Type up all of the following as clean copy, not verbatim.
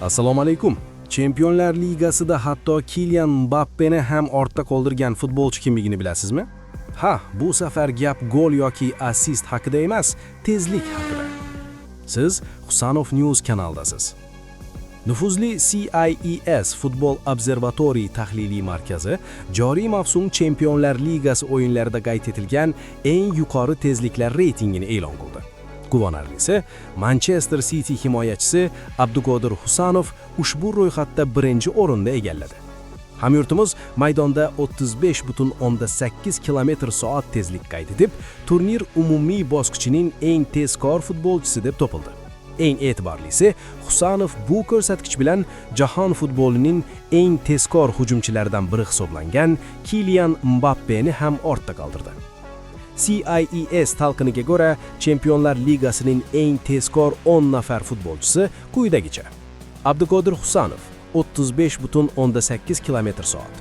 Assalomu alaykum. Chempionlar Ligasida hatto Kilian Mbappeni ham ortda qoldirgan futbolchi kimligini bilasizmi? Ha, bu safar gap gol yoki assist haqida emas, tezlik haqida. Siz Husanov News kanalidasiz. Nufuzli CIES Futbol Observatory tahliliy markazi joriy mavsum Chempionlar Ligasi o'yinlarida qayd etilgan eng yuqori tezliklar reytingini e'lon qildi. Quvonarlisi, Manchester City himoyachisi Abduqodir Husanov ushbu ro'yxatda birinchi o'rinni egalladi. Hamyurtimiz maydonda 35,8 km/soat tezlik qayd etib, turnir umumiy bosqichining eng tezkor futbolchisi deb topildi. Eng e'tiborlisi, Husanov bu ko'rsatkich bilan jahon futbolining eng tezkor hujumchilaridan biri hisoblangan Kilian Mbappeni ham ortda qoldirdi. CIES talqiniga ko'ra, Chempionlar Ligasining eng tezkor 10 nafar futbolchisi quyidagicha: Abduqodir Husanov 35,8 km/soat.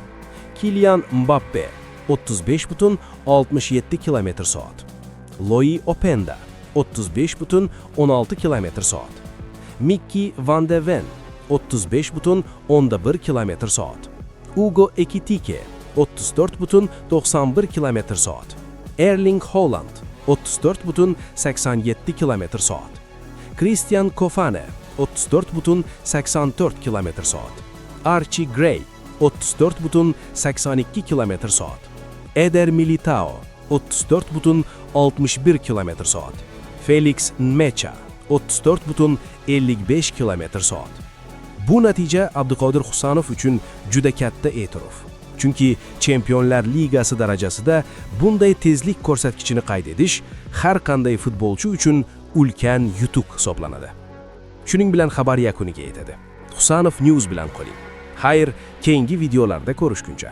Kilian Mbappe 35,67 km/soat. Loi Openda 35,16 km/soat. Mikki van de Ven 35,1 km/soat. Ugo Ekitike 34,91 km/soat. Erling Haaland 34,87 km/soat. Christian Kofane 34,84 km/soat. Archie Gray 34,82 km/soat. Eder Militao 34,61 km/soat. Felix Nmecha 34,55 km/soat. Bu natija Abduqodir Husanov uchun juda katta e'tirof. Chunki Chempionlar Ligasi darajasida bunday tezlik ko'rsatkichini qayd etish har qanday futbolchi uchun ulkan yutuq hisoblanadi. Shuning bilan xabar yakuniga yetadi. Husanov News bilan qoling. Xayr, keyingi videolarda ko'rishguncha.